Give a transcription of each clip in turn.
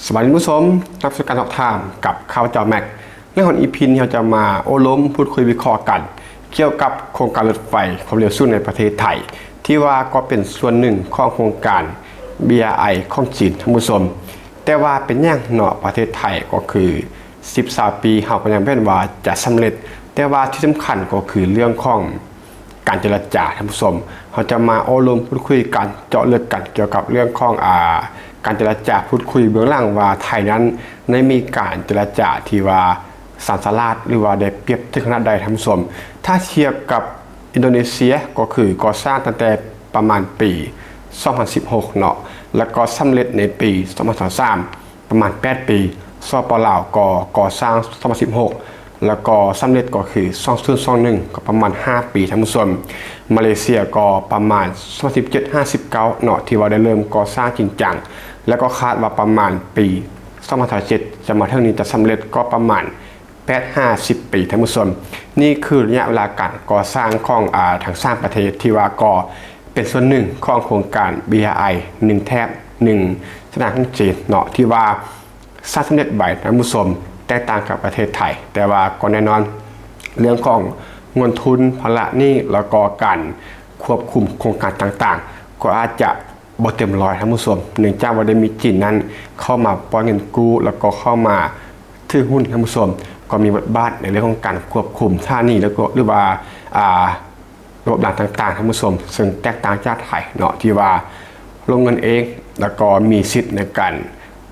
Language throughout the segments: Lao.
ສະບາຍດີທ່ານຜູ້ຊົມ, ຮັບຊົມການສອບຖາມກັບຂ້າພະເຈົ້າແມັກ. ໃນຫົວ ອີພີ ນີ້ເຮົາຈະມາໂອ້ລົມ, ພູດຄຸຍ, ວິເຄາະກັນ ກ່ຽວກັບໂຄງການລົດໄຟຄວາມເລັວສູງໃນປະເທດໄທ ທີ່ວ່າກໍເປັນສ່ວນໜຶ່ງຂອງໂຄງການ ບີອາໄອ ຂອງຈີນ ທ່ານຜູ້ຊົມ. ແຕ່ວ່າເປັນຫຍັງເນາະ ປະເທດໄທກໍຄື ສິບ ຊາວປີ ເຮົາກໍຍັງບໍ່ເຫັນວ່າຈະສຳເລັດ, ແຕ່ວ່າທີ່ສຳຄັນກໍຄືເລື່ອງຂອງການເຈລະຈາ ທ່ານຜູ້ຊົມ. ເຮົາຈະມາໂອ້ລົມ, ພູດຄຸຍກັນ, ເຈາະເລິກກັນກ່ຽວກັບເລື່ອງຂອງ ອາ ການເຈລະຈາ, ພູດຄຸຍເບື້ອງຫຼັງວ່າໄທນັ້ນໄດ້ມີການເຈລະຈາທີ່ວ່າຊານສະຫຼາດ ຫຼືວ່າໄດ້ປຽບເຖິງຂະໜາດໃດ ທ່ານຜູ້ຊົມ. ຖ້າທຽບກັບອິນໂດເນເຊຍ ກໍຄືກໍ່ສ້າງຕັ້ງແຕ່ປະມານປີສອງພັນສິບຫົກເນາະ ແລ້ວກໍສຳເລັດໃນປີສອງພັນຊາວສາມ ປະມານແປດປີ. ສປປ ລາວ ກໍກໍ່ສ້າງສອງພັນສິບຫົກ ແລ້ວກໍສຳເລັດກໍຄືສອງພັນຊາວໜຶ່ງ ກໍປະມານຫ້າປີ ທ່ານຜູ້ຊົມ. ມາເລເຊຍກໍປະມານສອງພັນສິບເຈັດ ຫ້າສິບເກົ້າເນາະ ທີ່ວ່າໄດ້ເລີ່ມກໍ່ສ້າງຈິງຈັງ ແລ້ວກໍຄາດວ່າປະມານປີສອງພັນຊາວເຈັດ ຈະມາເຖິງນີ້ຈະສຳເລັດກໍປະມານແປດຫາສິບປີ ທ່ານຜູ້ຊົມ. ນີ້ຄືໄລຍະເວລາການກໍ່ສ້າງຂອງ ອາ ທັງສາມປະເທດ ທີ່ວ່າກໍເປັນສ່ວນໜຶ່ງຂອງໂຄງການ ບີອາໄອ ໜຶ່ງແຖບໜຶ່ງສະໜາມຂອງຈີນເນາະ ທີ່ວ່າ ສ້າງສຳເລັດໄວ ທ່ານຜູ້ຊົມ, ແຕກຕ່າງກັບປະເທດໄທ. ແຕ່ວ່າກໍແນ່ນອນ ເລື່ອງຂອງເງິນທຶນ, ພາລະໜີ້ ແລ້ວກໍການຄວບຄຸມໂຄງການຕ່າງໆ ກໍອາດຈະບໍ່ເຕັມຮ້ອຍ ທ່ານຜູ້ຊົມ, ເນື່ອງຈາກວ່າໄດ້ມີຈີນນັ້ນເຂົ້າມາປ່ອຍເງິນກູ້ ແລ້ວກໍເຂົ້າມາຖືຫຸ້ນ ທ່ານຜູ້ຊົມ, ກໍມີບົດບາດໃນເລື່ອງຂອງການຄວບຄຸມສະຖານີ ແລ້ວກໍ ຫຼືວ່າ ອ່າ ລະບົບລາງຕ່າງໆ ທ່ານຜູ້ຊົມ, ເຊິ່ງແຕກຕ່າງຈາກໄທເນາະ ທີ່ວ່າລົງເງິນເອງ ແລ້ວກໍມີສິດໃນການ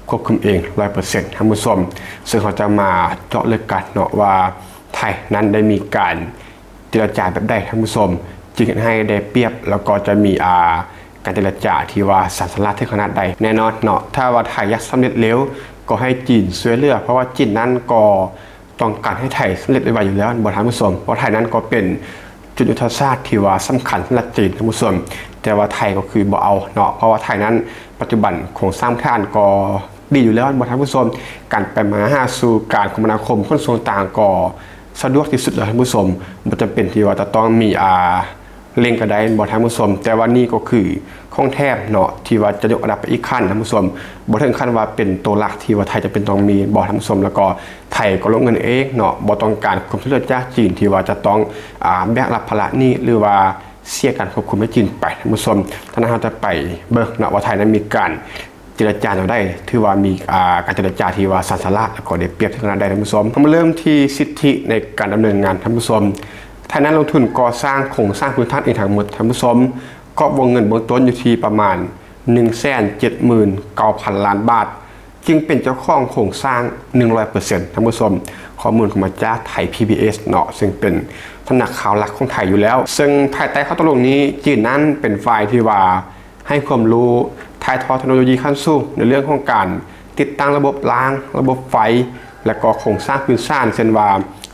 ຄວບຄຸມເອງຮ້ອຍເປີເຊັນ ທ່ານຜູ້ຊົມ. ເຊິ່ງເຮົາຈະມາເຈາະເລິກກັນເນາະວ່າ ໄທນັ້ນໄດ້ມີການເຈລະຈາແບບໃດ ທ່ານຜູ້ຊົມ, ຈຶ່ງເຮັດໃຫ້ໄດ້ປຽບ ແລ້ວກໍຈະມີ ອ່າ ການເຈລະຈາທີ່ວ່າຊານສະຫຼາດເຖິງຂະໜາດໃດ. ແນ່ນອນເນາະ ຖ້າວ່າໄທຢາກສຳເລັດເລັວ ກໍໃຫ້ຈີນຊ່ວຍເຫຼືອ, ເພາະວ່າຈີນນັ້ນກໍ ຕ້ອງການໃຫ້ໄທສຳເລັດໄວໆຢູ່ແລ້ວ ແມ່ນບໍ່ ທ່ານຜູ້ຊົມ? ເພາະໄທນັ້ນກໍເປັນຈຸດຍຸດທະສາດທີ່ວ່າສຳຄັນສຳລັບຈີນ ທ່ານຜູ້ຊົມ, ແຕ່ວ່າໄທກໍຄືບໍ່ເອົາເນາະ, ເພາະວ່າໄທນັ້ນປັດຈຸບັນໂຄງສ້າງພື້ນຖານກໍດີຢູ່ແລ້ວ ແມ່ນບໍ່ ທ່ານຜູ້ຊົມ? ການໄປມາຫາສູ່, ການຄົມມະນາຄົມ, ຂົນສົ່ງຕ່າງກໍສະດວກທີ່ສຸດແລ້ວ ທ່ານຜູ້ຊົມ, ບໍ່ຈຳເປັນທີ່ວ່າຈະຕ້ອງມີ ອ່າ ເລັ່ງກໍໄດ້ ແມ່ນບໍ່ ທ່ານຜູ້ຊົມ? ແຕ່ວ່ານີ້ກໍຄືຂອງແຖມເນາະ ທີ່ວ່າຈະຍົກລະດັບໄປອີກຂັ້ນ ທ່ານຜູ້ຊົມ, ບໍ່ເຖິງຂັ້ນວ່າເປັນໂຕຫຼັກທີ່ວ່າໄທຈຳເປັນຕ້ອງມີ ແມ່ນບໍ່ ທ່ານຜູ້ຊົມ? ແລ້ວກໍໄທກໍລົງເງິນເອງເນາະ, ບໍ່ຕ້ອງການຄວາມຊ່ວຍເຫຼືອຈາກຈີນ ທີ່ວ່າຈະຕ້ອງ ອາ ແບກຮັບພາລະໜີ້ ຫຼືວ່າເສຍການຄວບຄຸມໃຫ້ຈີນໄປ ທ່ານຜູ້ຊົມ. ທາງນັ້ນເຮົາຈະໄປເບິ່ງເນາະວ່າໄທນັ້ນມີການ ເຈລະຈາແນວໃດ ຖືວ່າມີ ອາ ການເຈລະຈາທີ່ວ່າຊານສະຫຼາດ ແລ້ວກໍໄດ້ປຽບເຖິງຂະໜາດໃດ ທ່ານຜູ້ຊົມ. ເຮົາມາເລີ່ມທີ່ສິດທິໃນການດຳເນີນງານ ທ່ານຜູ້ຊົມ. ໄທນັ້ນລົງທຶນກໍ່ສ້າງໂຄງສ້າງພື້ນຖານເອງທັງໝົດ ທ່ານຜູ້ຊົມ, ກອບວົງເງິນເບື້ອງຕົ້ນຢູ່ທີ່ປະມານໜຶ່ງແສນເຈັດໝື່ນເກົ້າພັນລ້ານບາດ, ຈຶ່ງເປັນເຈົ້າຂອງໂຄງສ້າງໜຶ່ງຮ້ອຍເປີເຊັນ ທ່ານຜູ້ຊົມ. ຂໍ້ມູນກໍມາຈາກໄທ ພີບີເອສ ເນາະ ເຊິ່ງເປັນສຳນັກຂ່າວຫຼັກຂອງໄທຢູ່ແລ້ວ. ເຊິ່ງພາຍໃຕ້ຂໍ້ຕົກລົງນີ້ ຈີນນັ້ນເປັນຝ່າຍທີ່ວ່າ ໃຫ້ຄວາມຮູ້, ຖ່າຍທອດເທັກໂນໂລຢີຂັ້ນສູງໃນເລື່ອງຂອງການຕິດຕັ້ງລະບົບລາງ, ລະບົບໄຟ ແລະ ກໍໂຄງສ້າງພື້ນຖານ ເຊັ່ນວ່າ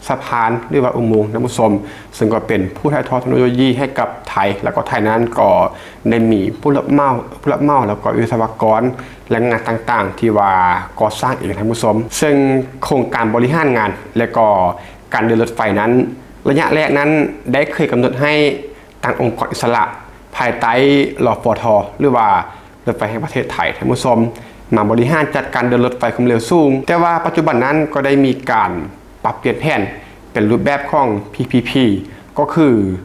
ສະພານ ຫຼືວ່າອຸໂມງ ທ່ານຜູ້ຊົມ, ເຊິ່ງກໍເປັນຜູ້ຖ່າຍທອດເທັກໂນໂລຢີໃຫ້ກັບໄທ, ແລ້ວກໍໄທນັ້ນກໍໄດ້ມີຜູ້ຮັບເໝົາ, ຜູ້ຮັບເໝົາ ແລ້ວກໍວິສະວະກອນ ແລະ ງານຕ່າງໆ ທີ່ວ່າກໍ່ສ້າງເອງ ທ່ານຜູ້ຊົມ. ເຊິ່ງໂຄງການບໍລິຫານງານ ແລະ ກໍການເດີນລົດໄຟນັ້ນ ໄລຍະແລກນັ້ນໄດ້ເຄີຍກຳນົດໃຫ້ ຕັ້ງອົງກອນອິດສະຫຼະພາຍໃຕ້ ລຟທ ຫຼືວ່າລົດໄຟແຫ່ງປະເທດໄທ ທ່ານຜູ້ຊົມ, ມາບໍລິຫານຈັດການເດີນລົດໄຟຄວາມເລັວສູງ. ແຕ່ວ່າປັດຈຸບັນນັ້ນກໍໄດ້ມີການປັບປ່ຽນແຜນເປັນຮູບແບບຂອງ ພີພີພີ ກໍຄື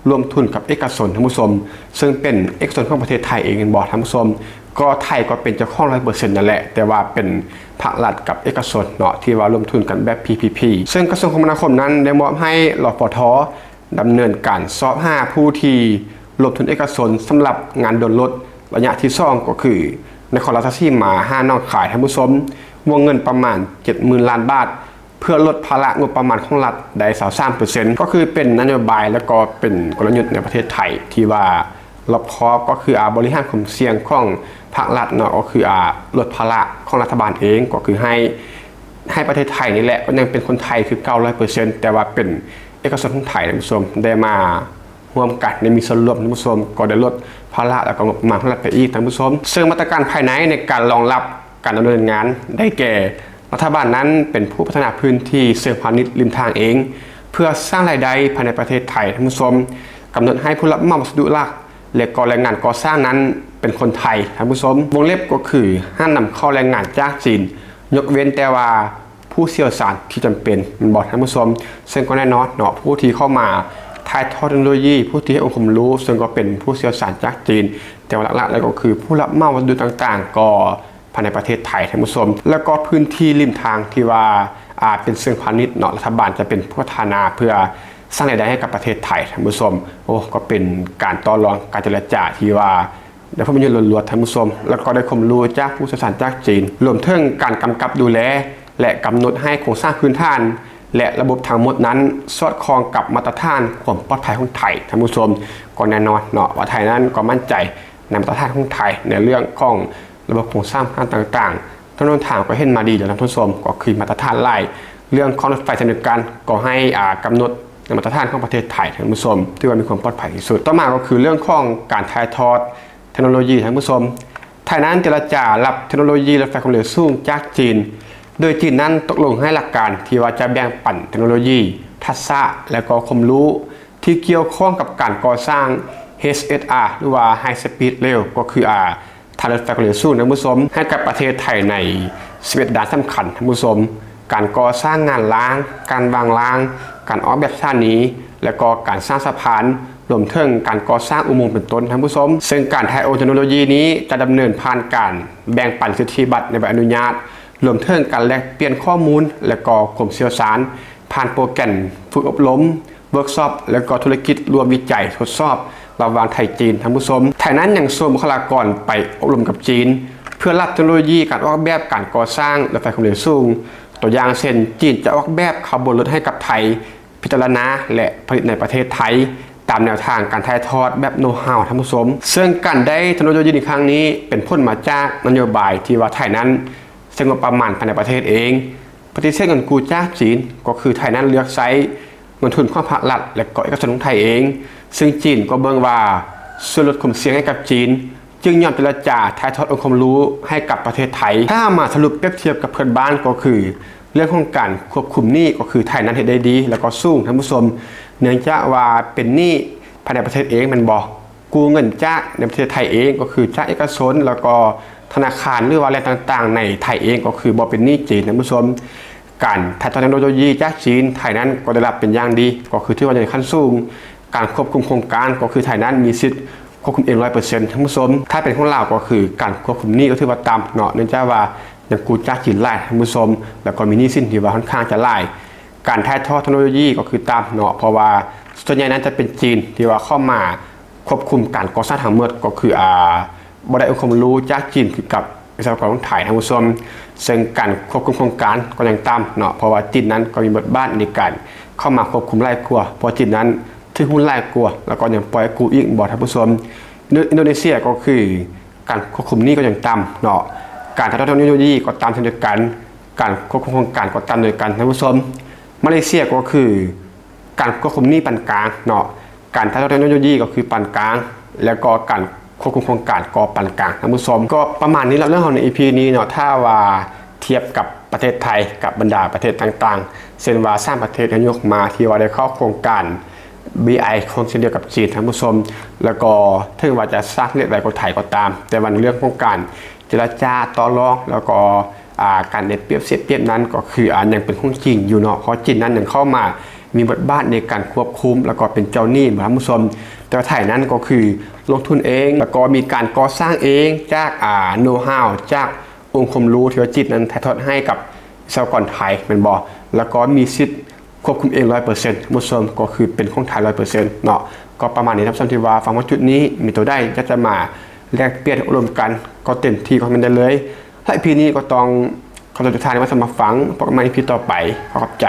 ລວມທຶນກັບເອກະຊົນ ທ່ານຜູ້ຊົມ, ເຊິ່ງເປັນເອກະຊົນຂອງປະເທດໄທເອງ ແມ່ນບໍ່ ທ່ານຜູ້ຊົມ? ກໍໄທກໍເປັນເຈົ້າຂອງຮ້ອຍເປີເຊັນນັ້ນແຫຼະ, ແຕ່ວ່າເປັນພາກລັດກັບເອກະຊົນເນາະ ທີ່ວ່າລວມທຶນກັນແບບ ພີພີພີ ເຊິ່ງກະຊວງຄົມມະນາຄົມນັ້ນໄດ້ມອບໃຫ້ ລຟທ ດຳເນີນການຊອກຫາຜູ້ທີ່ລົງທຶນເອກະຊົນສຳລັບງານເດີນລົດໄລຍະທີສອງ ກໍຄືນະຄອນລາຊະສີມາຫາໜອງຄາຍ ທ່ານຜູ້ຊົມ, ວົງເງິນປະມານເຈັດໝື່ນລ້ານບາດ ເພື່ອລົດພາລະງົບປະມານຂອງລັດໄດ້ຊາວສາມເປີເຊັນ ກໍຄືເປັນນະໂຍບາຍ ແລ້ວກໍເປັນກົນລະຍຸດໃນປະເທດໄທທີ່ວ່າລອບຄອບ, ກໍຄື ອາ ບໍລິຫານຄວາມສ່ຽງຂອງພາກລັດເນາະ, ກໍຄື ອາ ລົດພາລະຂອງລັດຖະບານເອງ, ກໍຄືໃຫ້ ໃຫ້ປະເທດໄທນີ້ແຫຼະ ກໍຍັງເປັນຄົນໄທຄືເກົ່າຮ້ອຍເປີເຊັນ ແຕ່ວ່າເປັນເອກະຊົນຂອງໄທ ທ່ານຜູ້ຊົມ, ໄດ້ມາຮ່ວມກັນ ໄດ້ມີສ່ວນຮ່ວມ ທ່ານຜູ້ຊົມ, ກໍໄດ້ລົດພາລະ ແລ້ວກໍງົບປະມານຂອງລັດໄປອີກ ທ່ານຜູ້ຊົມ. ເຊິ່ງມາດຕະການພາຍໃນໃນການລອງຮັບການດຳເນີນງານໄດ້ແກ່ ລັດຖະບານນັ້ນເປັນຜູ້ພັດທະນາພື້ນທີ່ເຊີງພານິດລິມທາງເອງ ເພື່ອສ້າງລາຍໄດ້ພາຍໃນປະເທດໄທ ທ່ານຜູ້ຊົມ, ກຳນົດໃຫ້ຜູ້ຮັບເໝົາວັດສະດຸຫຼັກ ແລະ ກໍແຮງງານກໍ່ສ້າງນັ້ນ ເປັນຄົນໄທ ທ່ານຜູ້ຊົມ ວົງເລັບກໍຄືຫ້າມນຳເຂົ້າແຮງງານຈາກຈີນ ຍົກເວັ້ນແຕ່ວ່າຜູ້ຊ່ຽວຊານທີ່ຈຳເປັນ ແມ່ນບໍ່ທ່ານຜູ້ຊົມ? ເຊິ່ງກໍແນ່ນອນເນາະ ຜູ້ທີ່ເຂົ້າມາຖ່າຍທອດເທັກໂນໂລຢີ ຜູ້ທີ່ໃຫ້ອົງຄວາມຮູ້ ເຊິ່ງກໍເປັນຜູ້ຊ່ຽວຊານຈາກຈີນ ແຕ່ວ່າຫຼັກໆແລ້ວກໍຄືຜູ້ຮັບເໝົາວັດຖຸດິບຕ່າງໆ ກໍພາຍໃນປະເທດໄທ ທ່ານຜູ້ຊົມ ແລ້ວກໍພື້ນທີ່ລິມທາງທີ່ວ່າ ອ່າ ເປັນເຊີງພານິດເນາະ ລັດຖະບານຈະເປັນຜູ້ພັດທະນາເພື່ອສ້າງລາຍໄດ້ໃຫ້ກັບປະເທດໄທ ທ່ານຜູ້ຊົມ. ໂອ້ ກໍເປັນການຕໍ່ລອງ ການເຈລະຈາທີ່ວ່າ ໄດ້ຜົນປະໂຫຍດລ້ວນໆ ທ່ານຜູ້ຊົມ ແລ້ວກໍໄດ້ຄວາມຮູ້ຈາກຜູ້ຊ່ຽວຊານຈາກຈີນ ລວມເຖິງການກຳກັບດູແລ ແລະ ກຳນົດໃຫ້ໂຄງສ້າງພື້ນຖານ ແລະ ລະບົບທັງໝົດນັ້ນສອດຄ່ອງກັບມາດຕະຖານຄວາມປອດໄພຂອງໄທ ທ່ານຜູ້ຊົມ. ກໍແນ່ນອນເນາະວ່າໄທນັ້ນກໍໝັ້ນໃຈໃນມາດຕະຖານຂອງໄທ ໃນເລື່ອງຂອງລະບົບໂຄງສ້າງພື້ນຖານຕ່າງໆ ຖະໜົນຫົນທາງກໍເຫັນມາດີແລ້ວ ທ່ານຜູ້ຊົມ ກໍຄືມາດຕະຖານຫຼາຍ. ເລື່ອງຂອງລົດໄຟເຊັ່ນດຽວກັນ ກໍໃຫ້ ອ່າ ກຳນົດໃນມາດຕະຖານຂອງປະເທດໄທ ທ່ານຜູ້ຊົມ ຖືວ່າມີຄວາມປອດໄພທີ່ສຸດ. ຕໍ່ມາກໍຄືເລື່ອງຂອງການຖ່າຍທອດ ເທັກໂນໂລຢີ ທ່ານຜູ້ຊົມ. ໄທນັ້ນເຈລະຈາຮັບເທັກໂນໂລຢີລົດໄຟຄວາມເລັວສູງຈາກຈີນ ໂດຍຈີນນັ້ນຕົກລົງໃຫ້ຫຼັກການທີ່ວ່າຈະແບ່ງປັນເທັກໂນໂລຢີ, ທັກສະ ແລະ ກໍຄວາມຮູ້ທີ່ກ່ຽວຂ້ອງກັບການກໍ່ສ້າງ ເອສເອສອາ ຫຼືວ່າ High Speed Rail ກໍຄື ອາ ທາງລົດໄຟຄວາມເລັວສູງ ທ່ານຜູ້ຊົມ ໃຫ້ກັບປະເທດໄທໃນ ສິບເອັດ ດ້ານສຳຄັນ ທ່ານຜູ້ຊົມ. ການກໍ່ສ້າງງານລາງ, ການວາງລາງ, ການອອກແບບສະຖານີ ແລະ ກໍການສ້າງສະພານ ລວມເຖິງການກໍ່ສ້າງອຸໂມງເປັນຕົ້ນ ທ່ານຜູ້ຊົມ. ເຊິ່ງການຖ່າຍໂອນເທັກໂນໂລຢີນີ້ຈະດຳເນີນຜ່ານການແບ່ງປັນສິດທິບັດໃນໃບອະນຸຍາດ ລວມເຖິງການແລກປ່ຽນຂໍ້ມູນ ແລະ ກໍຄວາມຊ່ຽວຊານ ຜ່ານໂປຣແກຣມຝຶກອົບຮົມ, ເວີກຊອບ ແລະ ກໍທຸລະກິດລວມວິໄຈທົດສອບ ລະຫວ່າງໄທ-ຈີນ ທ່ານຜູ້ຊົມ. ໄທນັ້ນຍັງສົ່ງບຸກຄະລາກອນໄປອົບຮົມກັບຈີນ ເພື່ອຮັບເທັກໂນໂລຢີການອອກແບບການກໍ່ສ້າງລົດໄຟຄວາມເລັວສູງ. ຕົວຢ່າງເຊັ່ນ ຈີນຈະອອກແບບຂະບວນລົດໃຫ້ກັບໄທ ພິຈາລະນາ ແລະ ຜະລິດໃນປະເທດໄທ ຕາມແນວທາງການຖ່າຍທອດແບບໂນຮາວ ທ່ານຜູ້ຊົມ. ເຊິ່ງການໄດ້ເທັກໂນໂລຢີໃນຄັ້ງນີ້ ເປັນຜົນມາຈາກນະໂຍບາຍທີ່ວ່າໄທນັ້ນໃຊ້ງົບປະມານພາຍໃນປະເທດເອງ ປະຕິເສດເງິນກູ້ຈາກຈີນ ກໍຄືໄທນັ້ນເລືອກໃຊ້ເງິນທຶນຂອງພາກລັດ ແລະ ກໍເອກະຊົນຂອງໄທເອງ, ເຊິ່ງຈີນກໍເບິ່ງວ່າຊ່ວຍລົດຄວາມສ່ຽງໃຫ້ກັບຈີນ ຈຶ່ງຍອມເຈລະຈາຖ່າຍທອດອົງຄວາມຮູ້ໃຫ້ກັບປະເທດໄທ. ຖ້າເຮົາມາສະຫຼຸບປຽບທຽບກັບເພື່ອນບ້ານ ກໍຄືເລື່ອງຂອງການຄວບຄຸມໜີ້ ກໍຄືໄທນັ້ນເຮັດໄດ້ດີ ແລ້ວກໍສູງ ທ່ານຜູ້ຊົມ, ເນື່ອງຈາກວ່າເປັນໜີ້ພາຍໃນປະເທດເອງ ແມ່ນບໍ່? ກູ້ເງິນຈາກໃນປະເທດໄທເອງ ກໍຄືຈາກເອກະຊົນ ແລ້ວກໍທະນາຄານ ຫຼືວ່າແຫຼ່ງຕ່າງໆໃນໄທເອງ ກໍຄືບໍ່ເປັນໜີ້ຈີນ ທ່ານຜູ້ຊົມ. ການຖ່າຍທອດເທັກໂນໂລຢີຈາກຈີນ ໄທນັ້ນກໍໄດ້ຮັບເປັນຢ່າງດີ ກໍຄືຖືວ່າຢູ່ໃນຂັ້ນສູງ. ການຄວບຄຸມໂຄງການ ກໍຄືໄທນັ້ນມີສິດຄວບຄຸມເອງຮ້ອຍເປີເຊັນ ທ່ານຜູ້ຊົມ. ຖ້າເປັນຂອງລາວ ກໍຄືການຄວບຄຸມໜີ້ກໍຖືວ່າຕ່ຳເນາະ ເນື່ອງຈາກວ່າຍັງກູ້ຈາກຈີນຫຼາຍ ທ່ານຜູ້ຊົມ ແລ້ວກໍມີໜີ້ສິນທີ່ວ່າຂ້ອນຂ້າງຈະຫຼາຍ. ການຖ່າຍທອດເທັກໂນໂລຢີກໍຄືຕ່ຳເນາະ ເພາະວ່າສ່ວນໃຫຍ່ນັ້ນຈະເປັນຈີນທີ່ວ່າເຂົ້າມາຄວບຄຸມການກໍ່ສ້າງທັງໝົດ ກໍຄື ອ່າ ບໍ່ໄດ້ອົງຄວາມຮູ້ຈາກຈີນຄືກັບວິສະວະກອນຂອງໄທ ທ່ານຜູ້ຊົມ. ເຊິ່ງການຄວບຄຸມໂຄງການກໍຍັງຕ່ຳເນາະ ເພາະວ່າຈີນນັ້ນກໍມີບົດບາດໃນການເຂົ້າມາຄວບຄຸມຫຼາຍກວ່າ ເພາະຈີນນັ້ນຖືຫຸ້ນຫຼາຍກວ່າ ແລ້ວກໍຍັງປ່ອຍກູ້ອີກ ແມ່ນບໍ່ທ່ານຜູ້ຊົມ? ອິນໂດເນເຊຍກໍຄືການຄວບຄຸມໜີ້ກໍຍັງຕ່ຳເນາະ ການຖ່າຍທອດເທັກໂນໂລຢີກໍຕ່ຳເຊັ່ນດຽວກັນ ການຄວບຄຸມໂຄງການກໍຕ່ຳເຊັ່ນດຽວກັນ ທ່ານຜູ້ຊົມ. ມາເລເຊຍກໍຄື ການຄວບຄຸມໜີ້ປານກາງເນາະ ການຖ່າຍທອດເທັກໂນໂລຢີກໍຄືປານກາງ ແລ້ວກໍການຄວບຄຸມໂຄງການກໍປານກາງ ທ່ານຜູ້ຊົມ. ກໍປະມານນີ້ລະເລື່ອງເຮົາໃນອີພີນີ້ເນາະ ຖ້າວ່າທຽບກັບປະເທດໄທກັບບັນດາປະເທດຕ່າງໆ ເຊັ່ນວ່າສາມປະເທດທີ່ຍົກມາທີ່ວ່າໄດ້ເຂົ້າໂຄງການ ບີໄອ ຂອງເຊັ່ນດຽວກັບຈີນ ທ່ານຜູ້ຊົມ ແລ້ວກໍເຖິງວ່າຈະສ້າງເລັດໄວກວ່າໄທກໍຕາມ ແຕ່ວ່າໃນເລື່ອງຂອງການເຈລະຈາຕໍ່ລອງ ແລ້ວກໍ ອ່າ ການໄດ້ປຽບເສຍປຽບນັ້ນກໍຄື ອ່າ ຍັງເປັນຂອງຈີນຢູ່ເນາະ ເພາະຈີນນັ້ນຍັງເຂົ້າມາມີບົດບາດໃນການຄວບຄຸມ ແລ້ວກໍເປັນເຈົ້າໜີ້ ທ່ານຜູ້ຊົມ. ແຕ່ວ່າໄທນັ້ນກໍຄືລົງທຶນເອງ ແລ້ວກໍມີການກໍ່ສ້າງເອງ ຈາກ ອ່າ ໂນຮາວ ຈາກອົງຄວາມຮູ້ທີ່ວ່າຈີນນັ້ນຖ່າຍທອດໃຫ້ກັບວິສະວະກອນໄທ ແມ່ນບໍ່? ແລ້ວກໍມີສິດຄວບຄຸມເອງຮ້ອຍເປີເຊັນ ທ່ານຜູ້ຊົມ ກໍຄືເປັນຂອງໄທຮ້ອຍເປີເຊັນເນາະ. ກໍປະມານນີ້ ທ່ານຜູ້ຊົມ ທີ່ວ່າຟັງມາຈຸດນີ້ ມີຕົວໃດຢາກຈະມາແລກປ່ຽນອົບຮົມກັນ ກໍເຕັມທີ່ຄອມເມັນໄດ້ເລີຍ. ແລະ ອີພີນີ້ກໍຕ້ອງ ຂອບໃຈທຸກທ່ານທີ່ມາສະໝັກຟັງ. ພົບກັນໃໝ່ ອີພີຕໍ່ໄປ. ຂໍຂອບໃຈ.